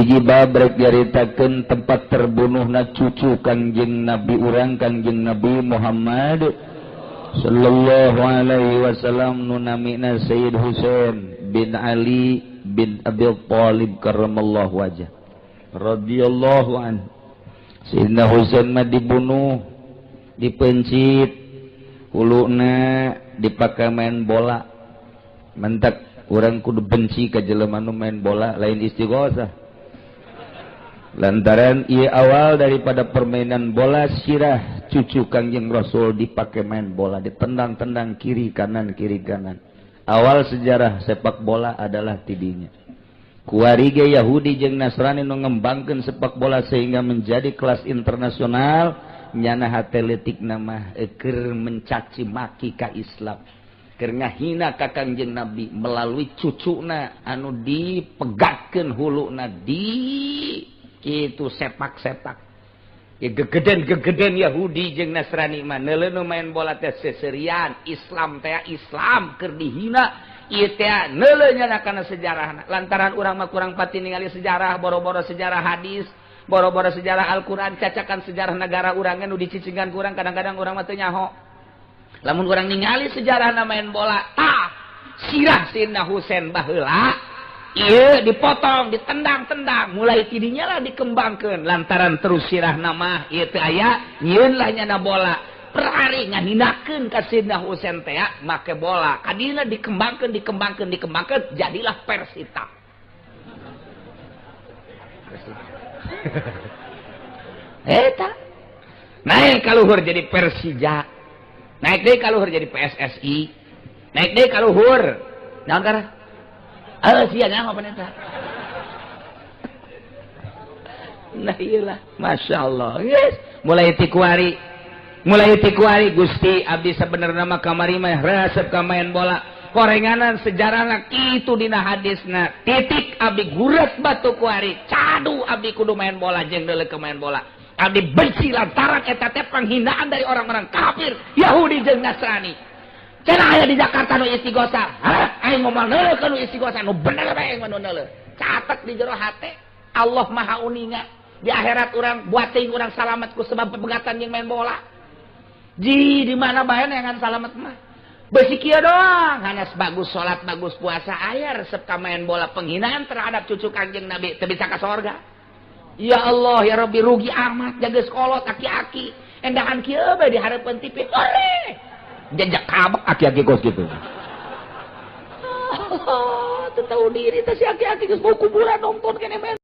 Hiji bab rek nyaritakeun tempat terbunuhna cucu Kangjeng Nabi urang, Kangjeng Nabi Muhammad sallallahu alaihi wasallam, nu namina Sayyid Husain bin Ali bin Abi Thalib karramallahu wajah radhiyallahu anhu. Sayyidina Husain mah dibunuh, dipencit huluna, dipakai main bola. Mentak urang kudu benci ka jelema nu main bola, lain istighosah, lantaran ia awal daripada permainan bola, sirah cucu Kangjeng Rasul dipakai main bola, ditendang-tendang kiri kanan, kiri kanan. Awal sejarah sepak bola adalah tidinya. Kuari ge Yahudi jeung Nasrani nu ngembangkeun sepak bola sehingga menjadi kelas internasional. Nyana hate leutikna mah keur mencaci maki ka Islam, keur ngahina ka Kangjeng Nabi melalui cucuna anu dipegatkeun huluna di itu sepak-sepak. Ya, gegeden-gegeden Yahudi jeung Nasrani mah neuleuh nu main bola teh seserian Islam teh, Islam keur dihina ieu teh. Neuleuh nyana kana sejarahna, lantaran urang mah kurang pati ningali sejarah, boro-boro sejarah hadis, boro-boro sejarah Al-Qur'an, cacakan sejarah negara urang nu dicicingan kurang. Kadang-kadang urang mah teu nyaho. Lamun urang ningali sejarah main bola, tah sirah Sayyidina Husain baheula iya dipotong, ditendang-tendang. Mulai tidinya lah dikembangkan, lantaran terus sirah nama ieu teu aya, nyieun lah nyana bola. Per hari ngahinakeun ka Sayyidina Husain teh make bola. Kadina dikembangkeun, dikembangkeun, dikembangkeun, jadilah Persita. Eta naik kaluhur jadi Persija, naik deui kaluhur jadi PSSI, naik deui kaluhur naon karah. Eh, sia nyaho paneta. Nah iyalah, Masya Allah. Yes. Mulai tikuari, mulai tikuari Gusti abdi sebenarnya mah kamari mah resep ka main bola. Korenganan sejarahna kitu dina hadisna. Titik abdi guret batu kuari. Cadu abdi kudu main bola jeung deuleu ke main bola. Abdi benci lantaran eta teh penghinaan dari orang-orang kafir, Yahudi jeung Nasrani. Cenah aya di Jakarta nu istighosah. Hah? Aing ngomong neuleuh ka nu istighosah nu bener bae aing mah nu neuleuh. Catet di jero hate, Allah Maha Uninga. Di akhirat urang buat teuing urang salamet ku sebab pepegatan jeung main bola. Ji di mana bae neangan salamet mah. Beusi kieu doang, hanas bagus salat, bagus puasa, aya resep ka main bola, penghinaan terhadap cucu Kangjeng Nabi teu bisa ka sorga. Ya Allah ya Rabbi, rugi amat jaga sekolot aki-aki. Endahan kieu bae di hareupeun TV. Oleh jejak kabak aki-aki kos gitu. Oh, teu tahu diri teh si aki-aki geus bau kuburan nonton kene main.